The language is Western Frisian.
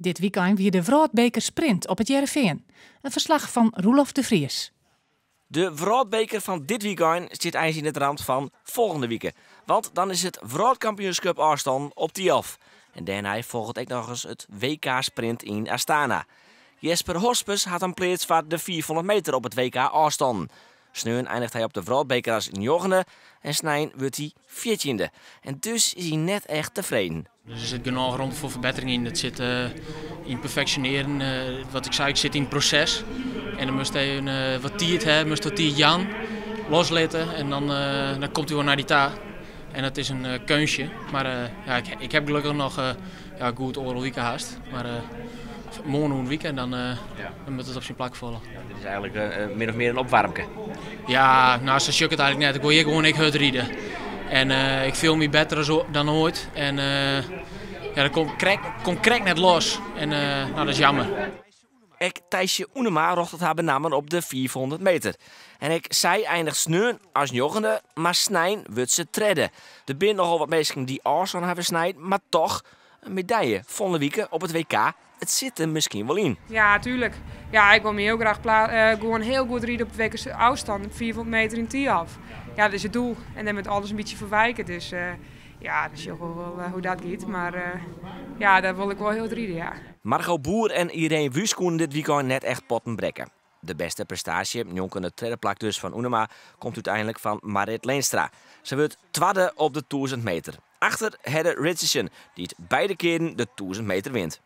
Dit wykein wie de wrâldbeker sprint op It Hearrenfean. In ferslach fan Roelof de Vries. De wrâldbeker fan dit wykein stiet eins yn it ramt fan folgjende wike. Want dan is it wrâldkampioenskip ôfstannen op Thialf. En dêrnei folget ek nochris it WK sprint yn Astana. Jesper Hospes hat him pleatst foar de 500 meter op it WK ôfstannen. Sneon einiget hy op de wrâldbeker as njoggende en snein wurdt hy fjirtjinde. En dus is hy net echt tefreden. Der sit genôch romte foar ferbettering yn. It sit yn perfeksjonearjen. Wat ik sei, ik sit yn it proses. En dan moatst even wat tiid ha, moatst wat tiid jaan, loslitte en dan, dan komt hy wol nei dy ta. En dat is in keunstje. Mar ja, ik ha gelokkich noch ja, goed oardel wike hast. Mar moarn oer in wike en dan, dan moat it op syn plak falle. Ja, dit is eigentlik min of mear in opwaarmke. Ja, no, sa sjoch ik it eigentlik net. Ik wol hjir gewoan ek hurd ride. En ik fiel my better as dan oait. En ja, dat komt krekt, komt krekt net los. En no, dat is jammer. Ek Thijsje Oenema rjochtet har benammen op de 500 meter. En ek sy einiget sneon as njoggende, mar snein wurdt se tredde. Der binne nochal wat minsken dy't ôfstân hawwe snijd, mar toch in medalje folgjende wike op it WK. It sit der miskien wol yn. Ja, tuerlik. Ja, ik wol my hiel graach gewoan hiel goed ride op it WK ôfstân, 500 meter yn Thialf. Ja, dat is it doel. En dêr moat alles in bytsje foar wike. Dus ja, dan sjogge we wol hoe't dat giet. Mar ja, dêr wol ik wol hiel hurd ride, ja. Margot Boer en Ireen Wüst koene dit wykein net echt potten brekke. De bêste prestaasje, njonken it tredde plak dus fan Oenema, komt úteinlik fan Marrit Leenstra. Se wurdt twadde op de 1000 meter. Achter Heather Richardson, dy't beide kearen de 1000 meter wint.